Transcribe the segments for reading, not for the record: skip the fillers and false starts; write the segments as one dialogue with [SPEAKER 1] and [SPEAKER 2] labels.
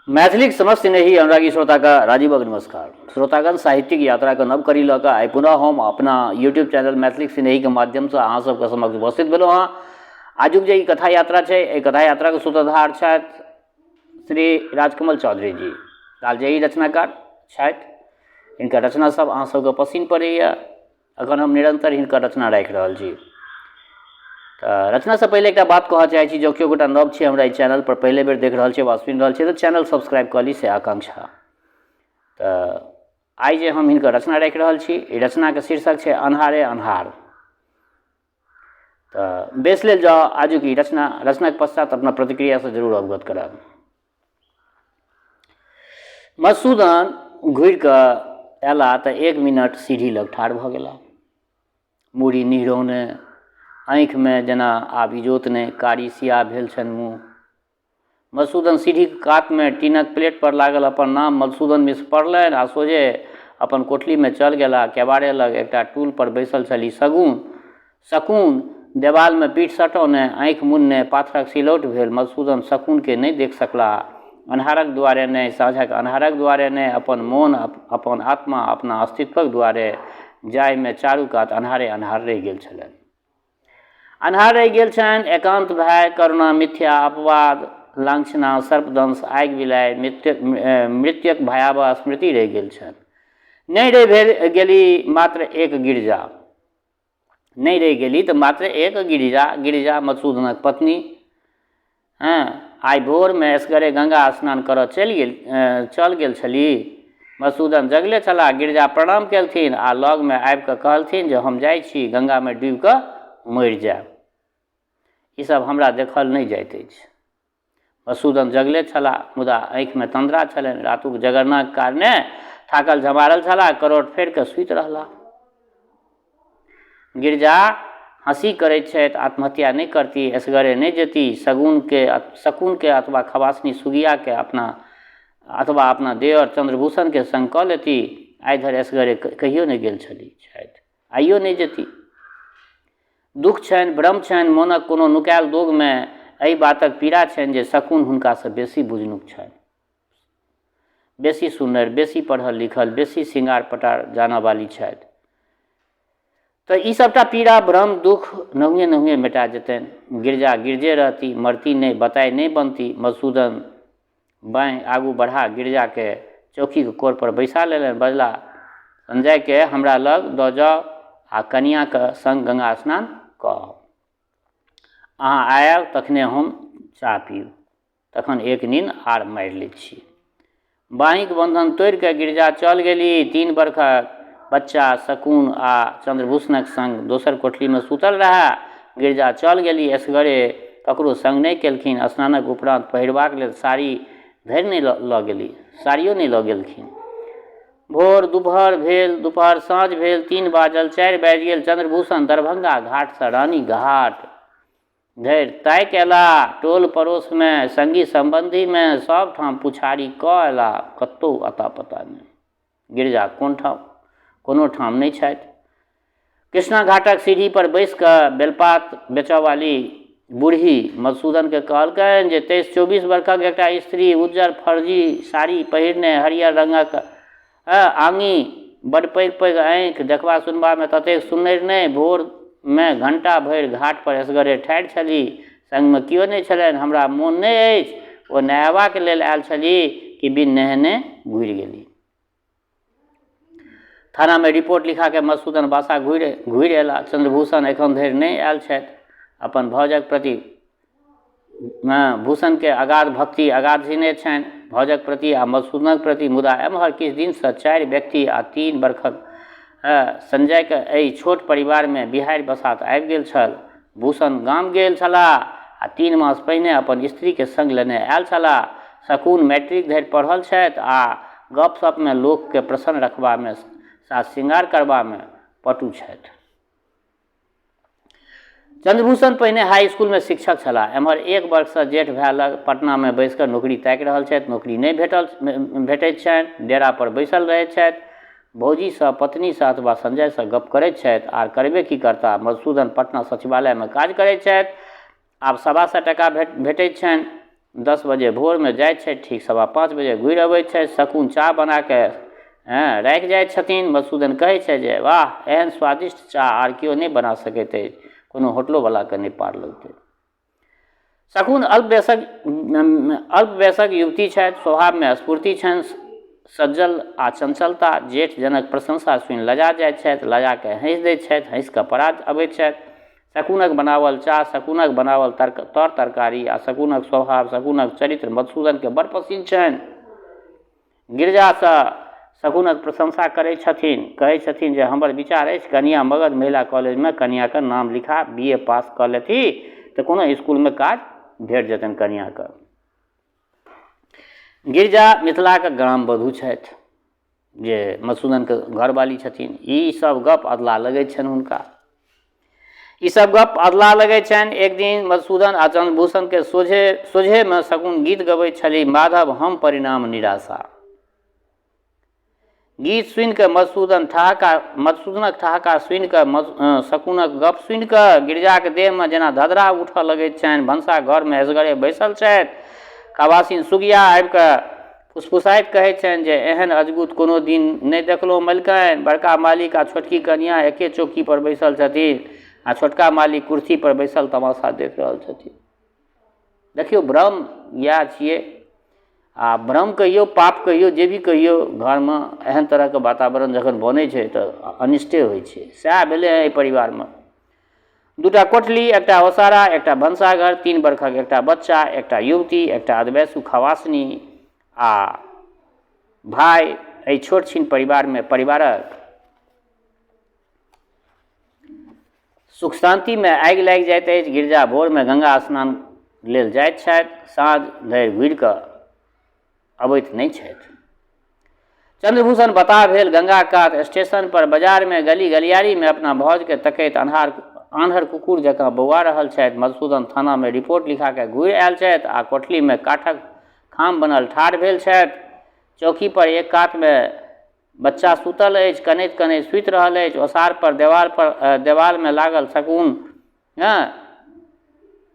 [SPEAKER 1] मैथिलीक समस्त स्नेही अनुरागी श्रोताके राजीवक नमस्कार। श्रोतागण, साहित्यिक यात्राके नव कड़ी लऽ कऽ आइ पुनः हम अपना यूट्यूब चैनल मैथिलीक स्नेहीके माध्यमसँ अहाँ सबके समक्ष उपस्थित भेलहुँ हँ। आजुक जे ई कथा यात्रा छै, एहि कथा यात्राके सूत्रधार छथि श्री राजकमल चौधरी जी, कालजयी रचनाकार छथि। हिनकर रचना सब अहाँ सबके पसिन पड़ैए। अखन हम निरन्तर हिनकर रचना राखि रहल छी। तऽ रचनासँ पहिले एकटा बात कहऽ चाहै छी, जँ केओ गोटा नव छी हमरा एहि चैनलपर, पहिले बेर देख रहल छी वा सुनि रहल छी, तऽ चैनल सब्सक्राइब कऽ ली, से आकांक्षा। तऽ आइ जे हम हिनकर रचना राखि रहल छी, एहि रचनाके शीर्षक छै अन्हारे अन्हार। तऽ बेस लेल जाउ आजुक ई रचना, रचनाके पश्चात अपना प्रतिक्रियासँ जरूर अवगत करायब। मधुसूदन घुरि कऽ अयलाह तऽ एक मिनट सीढ़ी लग ठाढ़ भऽ गेलाह। मूड़ी निहुरौने, आँखिमे जेना आब इजोत नहि, कारी सियाह भेल छनि मुँह। मधुसूदन सीढ़ीक कातमे टीनक प्लेटपर लागल अपन नाम मधुसूदन मिश्र पढ़लनि आ सोझे अपन कोठलीमे चल गेलाह। केबाड़े लग एकटा टूलपर बैसल छलीह सगुन। शकुन देबालमे पीठ सटौने, आँखि मुनने पाथरक सिलौट भेल मधुसूदन शकुनकेँ नहि देखि सकलाह। अन्हारक दुआरे नहि, साँझक अन्हारक दुआरे नहि, अपन मोन, अपन आत्मा, अपना अस्तित्वक दुआरे, जाहिमे चारू कात अन्हारे अन्हार रहि गेल छलनि। अन्हार रहि गेल छनि, एकान्त भय, करुणा, मिथ्या, अपवाद, लांछना, सर्पदंश, आगि बिलाइ, मृत्युक भयावह स्मृति रहि गेल छनि। नहि रहि भेल गेली मात्र एक गिरिजा। नहि रहि गेली तऽ मात्र एक गिरिजा। गिरिजा मधुसूदनक पत्नी। हँ, आइ भोरमे एसगरे गंगा स्नान करऽ चल गेल छली। मधुसूदन जगले छलाह। गिरिजा प्रणाम केलथिन आ लगमे आबि कऽ कहलथिन जे हम जाइ छी, गंगामे डूबि कऽ मरि जायब। ई सब हमरा देखल नहि जाइत अछि। मधुसूदन जगले छलाह, मुदा आँखिमे तन्द्रा छलनि। रातुक जगरनाक कारणे थाकल झमारल छलाह। करोट फेर कऽ सुति रहलाह। गिरिजा हँसी करैत छथि, आत्महत्या नहि करती, एसगरे नहि जेती, शगुनके शकुनके अथवा खबासनी सुगियाके अपना अथवा अपना देअर चंद्रभूषणके संग कऽ लेती। आइ धरि एसगरे कहियो नहि गेल छली छथि, आइयो नहि जेती। दुख छनि, भ्रम छनि, मोनक कोनो नुकायल दोगमे एहि बातक पीड़ा छनि जे शकुन हुनकासँ बेसी बुझनुक छनि, बेसी सुन्नरि, बेसी पढ़ल लिखल, बेसी श्रृंगार पटार जानऽवाली छथि। तऽ ई सभटा पीड़ा, भ्रम, दुख नहुए नहुए मेटा जेतनि। गिरजा गिरजे रहती, मरती नहि, बताहि नहि बनती। मधुसूदन बाँहि आगू बढ़ा गिरिजाकेँ चौकीक कोरपर बैसा लेलनि। बजला, संजयकेँ हमरा लग दऽ जाउ आ कनियाँक संग गंगा स्नान कऽ आउ। अहाँ आयब तखने हम चाह पीब। तखन एक नीन आर मारि लैत छी। बाँहिक बन्धन तोड़ि कऽ गिरिजा चल गेली। 3 बरखक बच्चा शकुन आ चंद्रभूषणक संग दोसर कोठलीमे सूतल रहए। गिरिजा चल गेली एसगरे, ककरो संग नहि केलखिन। स्नानक उपरान्त पहिरबाक लेल साड़ी धरि नहि लऽ गेली, साड़ियो नहि लऽ गेलखिन। भोर दुपहर भेल, दुपहर साँझ भेल, 3 बाजल, 4 बाजि गेल। चंद्रभूषण दरभंगा घाटसँ रानी घाट धरि ताकि अयला। टोल पड़ोसमे, संगी सम्बन्धीमे सभ ठाम पुछारी कऽ अयला, कतहु अता पता नहि। गिरिजा कोन ठाम कोनो ठाम नहि छथि। कृष्णा घाटक सीढ़ी पर बैस कऽ बेलपात बेचऽवाली बूढ़ी मधुसूदनके कहलकनि जे 23-24 बरखक एकटा स्त्री उज्जर फर्जी साड़ी पहिरने, हरियर रंगक आङी, बड्ड पैघ पैघ आँखि, देखबा सुनबामे ततेक सुन्नरि नहि, भोरमे घंटा भरि घाट पर एसगरे ठाढ़ि छलीह, संगमे केओ नहि छलनि। हमरा मोन नहि अछि ओ नहयबाक लेल आयल छलीह कि बिन नहेने घुरि गेलीह। थानामे रिपोर्ट लिखा कऽ मधुसूदन बासा घुरि घुरि अयलाह। चंद्रभूषण एखन धरि नहि आयल छथि। अपन भाउजक प्रति भूषणके अगाध भक्ति, अगाध सिनेह छनि भाउजक प्रति आ मधुसूदनक प्रति। मुदा एम्हर किछु दिनसँ 4 व्यक्ति आ 3 बरखक संजयके एहि छोट परिवारमे बिहाड़ि बसात आबि गेल छल। भूषण गाम गेल छलाह आ 3 मास पहिने अपन स्त्रीके संग लेने आयल छलाह। शकुन मैट्रिक धरि पढ़ल छथि आ गप-सपमे लोककेँ प्रसन्न रखबामे, साज श्रृंगार करबामे पटु छथि। चंद्रभूषण पहिने हाई स्कूलमे शिक्षक छलाह। एम्हर 1 वर्षसँ जेठ भाय लग पटनामे बैसि कऽ नौकरी ताकि रहल छथि। नौकरी नहि भेटैत छनि। डेरा पर बैसल रहैत छथि। भौजीसँ, पत्नीसँ अथवा संजयसँ गप्प करैत छथि। आर करबे की करताह? मधुसूदन पटना सचिवालयमे काज करैत छथि। आब 125 टाका भेटैत छनि। 10 बजे भोरमे जाइ छथि, ठीक 5:15 बजे घुरि अबै छथि। शकुन चाह बनाके राखि जाइ छथिन। मधुसूदन कहै छै जे वाह, एहन स्वादिष्ट चाह आर केओ नहि बना सकैत अछि, कोनो होटलोवलाके नहि पार लगतै। शकुन अल्प वयसक युवती छथि, स्वभावमे स्फूर्ति छनि, सज्जल आ चंचलता। जेठ जनक प्रशंसा सुनि लजा जाइत छथि, लजाके हँसि दैत छथि, हँसिकऽ पड़ा अबैत छथि। शकुनक बनावल चाह, शकुनक बनावल तर तरकारी आ शकुनक स्वभाव, शकुनक चरित्र मधुसूदनके बड़ पसिन्न छनि। गिरिजासँ शकुनक प्रशंसा करै छथिन, कहै छथिन जे हमर विचार अछि कनिया मगध महिला कॉलेजमे कनियाके नाम लिखा बी ए पास कऽ लेती तऽ कोनो इसकुलमे काज भेट जेतनि कनियाके। गिरिजा मिथिलाके ग्राम वधू छथि जे मधुसूदनके घरवाली छथिन। ई सब गप अधलाह लगै छनि हुनका, ई सब गप अधलाह लगै छनि। एक दिन मधुसूदन आ चंद्रभूषणके सोझेमे शकुन गीत गबैत छली, माधव हम परिणाम निराशा। गीत सुनिकऽ मधुसूदनक ठहाका सुनिकऽ, शकुनक गप सुनिकऽ गिरिजाके देहमे जेना धधरा उठऽ लगैत छनि। भनसा घरमे एसगरे बैसल छथि। खबासिन सुगिया आबिकऽ फुसफुसाइत कहै छनि जे एहन अजगुत कोनो दिन नहि देखलहुँ मलिकानि। बड़का मालिक आ छोटकी कनियाँ एके चौकीपर बैसल छथिन आ छोटका मालिक कुर्सीपर बैसल तमाशा देख रहल छथिन। देखियौ, भ्रम इएह छियै आ भ्रम कहियौ, पाप कहियौ, जे भी कहियौ, घरमे एहन तरहके वातावरण जखन बनै छै तऽ अनिष्टे होइ छै। सएह भेलै हँ एहि परिवारमे। दूटा कोठली, एकटा ओसारा, एकटा भनसाघर, 3 बरखक एकटा बच्चा, एकटा युवती, एकटा अधवयसू खवासनी आ भाय। एहि छोट छिन परिवारमे परिवारक सुख शान्तिमे आगि लागि जाइत अछि। गिरिजा भोरमे गंगा स्नान लेल जाइत छथि, साँझ धरि घुरि कऽ अबैत नहि छथि। चंद्रभूषण बताह भेल गंगा कात स्टेशन पर, बाजारमे, गली गलियारीमे अपना भाउजके तकैत आन्हर कुकुर जकाँ बौआ रहल छथि। मधुसूदन थानामे रिपोर्ट लिखा कऽ घुरि आयल छथि आ कोठलीमे काठक खाम बनल ठाढ़ भेल छथि। चौकी पर एक कातमे बच्चा सुतल अछि, कनैत कनैत सुति रहल अछि। ओसार पर देवाल पर देवालमे लागल शकुन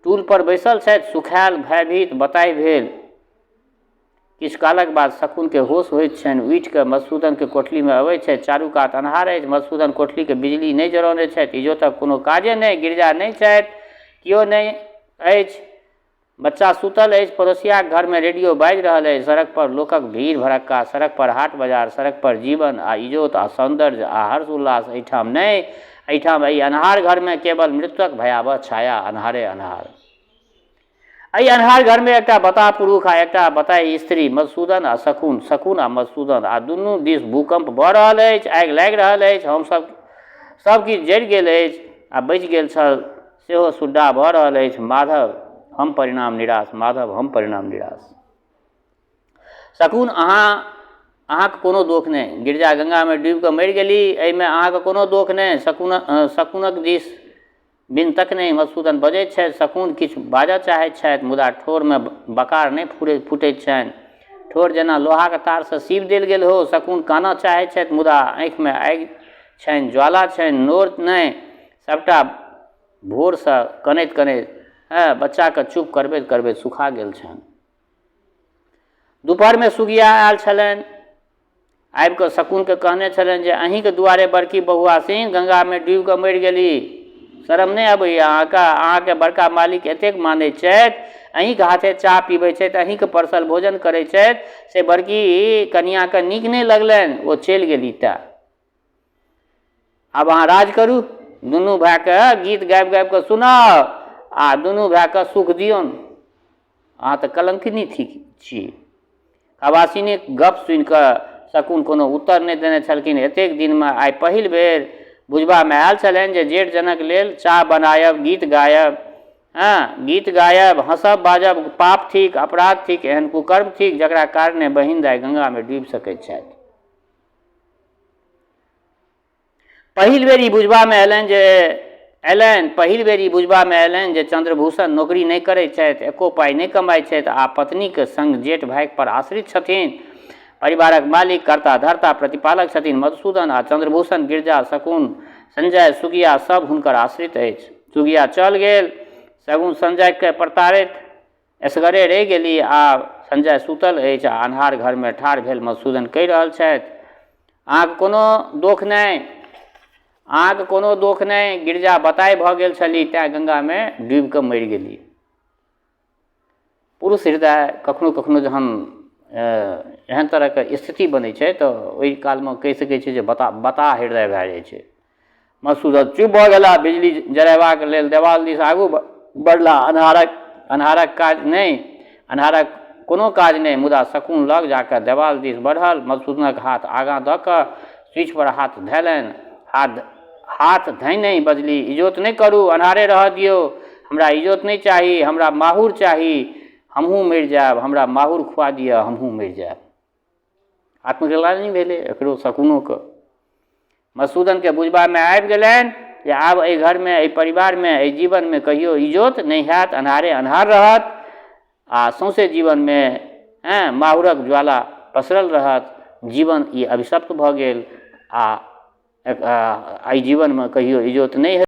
[SPEAKER 1] टूल पर बैसल छथि, सुखायल, भयभीत, बताहि भेल। किछु कालक बाद शकुनके होश होइत छनि। उठि कऽ मधुसूदनके कोठलीमे अबैत छथि। चारू कात अन्हार अछि। मधुसूदन कोठलीके बिजली नहि जरौने छथि। इजोतक कोनो काजे नहि। गिरिजा नहि छथि, केओ नहि अछि। बच्चा सुतल अछि। पड़ोसियाक घरमे रेडियो बाजि रहल अछि। सड़क पर लोकक भीड़ भड़क्का, सड़क पर हाट बाजार, सड़क पर जीवन आ इजोत आ सौन्दर्य आ हर्ष उल्लास एहिठाम नहि। एहिठाम एहि अन्हार घरमे केवल मृत्युक भयावह छाया, अन्हारे अन्हार। एहि अन्हार घरमे एकटा बताह पुरुष आ एकटा बताहि स्त्री, मधुसूदन आ शकुन, शकुन आ मधुसूदन, आ दुनू दिस भूकम्प भऽ रहल अछि, आगि लागि रहल अछि। हमसभ सब किछु जरि गेल अछि आ बचि गेल छल सेहो सुड्डाह भऽ रहल अछि। माधव हम परिणाम निराश, माधव हम परिणाम निराश। शकुन, अहाँके कोनो दोख नहि। गिरिजा गंगामे डूबि कऽ मरि गेली, एहिमे अहाँके कोनो दोख नहि। शकुनक दिस बिन तकने मधुसूदन बजैत छथि। शकुन किछु बाजऽ चाहैत छथि, मुदा ठोरमे बकार नहि फुटैत छनि। ठोर जेना लोहाक तारसँ सीब देल गेल हो। शकुन कानऽ चाहैत छथि, मुदा आँखिमे आगि छनि, ज्वाला छनि, नोर नहि। सबटा भोरसँ कनैत कनैत बच्चाके चुप करबैत करबैत सुखा गेल छनि। दुपहरमे सुगिया आयल छलनि। आबि कऽ शकुनके कहने छलनि जे अहीँके दुआरे बड़की बहुआ सिंह गंगामे डूबि कऽ मरि गेली। शरम नहि अबैए अहाँके? अहाँके बड़का मालिक एतेक मानै छथि, अहीँके हाथे चाह पीबै छथि, अहीँके परसल भोजन करै छथि, से बड़की कनिआँके नीक नहि लगलनि, ओ चलि गेली। तऽ आब अहाँ राज करू, दुनू भायके गीत गाबि गाबि कऽ सुनाउ आ दुनू भायके सुख दियौन। अहाँ तऽ कलंकिनी थिक छी। खबासिनीक गप सुनि कऽ शकुन कोनो उत्तर नहि देने छलखिन। एतेक दिनमे आइ पहिल बेर बुझबामे आयल छलनि जे जेठ जनक लेल चाह बनायब, गीत गायब, गीत गायब, हँसब बाजब पाप थिक, अपराध थिक, एहन कुकर्म थिक जकरा कारणे बहिन दाइ गंगामे डूबि सकैत छथि। पहिल बेर ई बुझबामे अयलनि जे अयलनि पहिल बेर ई बुझबामे अयलनि जे चंद्रभूषण नौकरी नहि करैत छथि, एको पाइ नहि कमाइत छथि आ पत्नीक संग जेठ भाइक पर आश्रित छथिन। परिवारक मालिक, कर्ता धर्ता, प्रतिपालक छथिन मधुसूदन आ चंद्रभूषण, गिरजा, शकुन, संजय, सुगिया सब हुनकर आश्रित अछि। सुगिया चल गेल। शगुन संजयके प्रताड़ित एसगरे रहि गेली। आब संजय सुतल अछि आ अन्हार घरमे ठाढ़ भेल मधुसूदन कहि रहल छथि, अहाँके कोनो दोख नहि, अहाँके कोनो दोख नहि, गिरिजा बताहि भऽ गेल छली तैँ गङ्गामे डूबि कऽ मरि गेली। पुरुष हृदय कखनो कखनो जहन एहन तरहके स्थिति बनै छै तऽ ओहि कालमे कहि सकै छियै जे बताह बताह हृदय भए जाइ छै। मधुसूदन चुप भऽ गेला। बिजली जरेबाक लेल देवाल दिस आगू बढ़ला। अन्हारक अन्हारक काज नहि, अन्हारक कोनो काज नहि, मुदा शकुन लग जा कऽ देवाल दिस बढ़ल। मधुसूदनक हाथ आगाँ दऽ कऽ स्विच पर हाथ धयलनि। हाथ हाथ धयनहि बजली, इजोत नहि करू, अन्हारे रहऽ दियौ। हमरा इजोत नहि चाही, हमरा माहुर चाही। हमहूँ मरि जायब, हमरा माहुर खुआ दिअ, हमहूँ मरि जायब। आत्मग्लानि भेलै एकरो शकुनोके। मधुसूदनके बुझबामे आबि गेलनि जे आब एहि घरमे, एहि परिवारमे, एहि जीवनमे कहियो इजोत नहि हैत, अन्हारे अन्हार रहत आ सौँसे जीवनमे माहुरक ज्वाला पसरल रहत। जीवन ई अभिशप्त भऽ गेल आ एहि जीवनमे कहियो इजोत नहि हेतै।